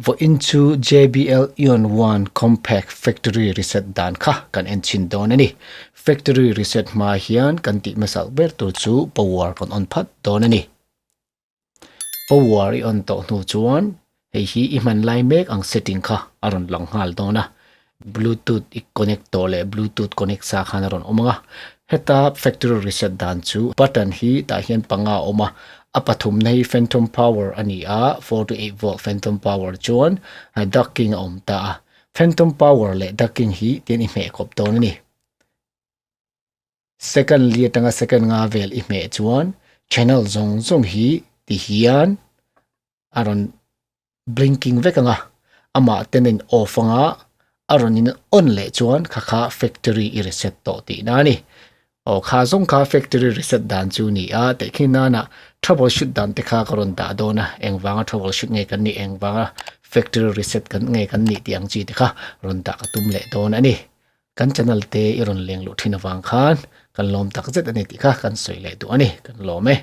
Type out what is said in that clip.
Vawiin chu JBL Eon One Compact Factory Reset dan kha kan en chhin dawn a ni. Factory Reset hma hian kan tih hmasak ber tur chu power kan on phat dawn a ni. Power i on tawh hnu chuan hei hi i hman lai mek ang setting kha a rawn lang nghal dawn a. Bluetooth i connect tawh leh Bluetooth connect sa khan a rawn awm ang a. Heta factory reset dan chu button hi tah hian panga a awm a, a pathumna hi phantom power a ni a, 4 to 8 volt phantom power chuan ducking a awm ta a. Phantom power leh ducking hi tian i hmeh kawp dawn a ni. Second li atanga second nga vel i hmeh chuan channel zawng zawng hi ti hian a rawn blinking vek ang a, amah ten a in off ang a, a rawn in on leh chuan kha kha factory i reset tawh tihna a ni. Aw kha zawng kha factory reset dan chu ni a, tehkhin nana trouble shoot dan te kha ka rawn dah dawn a, engvanga trouble shoot nge kan nih, engvanga factory reset kan nge kan nih tih ang chi te kha rawn dah ka tum leh dawn a ni. Kan channel te i rawn leng luh thin avang khan kan lawm tak zet a ni tih kha kan sawi leh duh a ni, kan lawm e.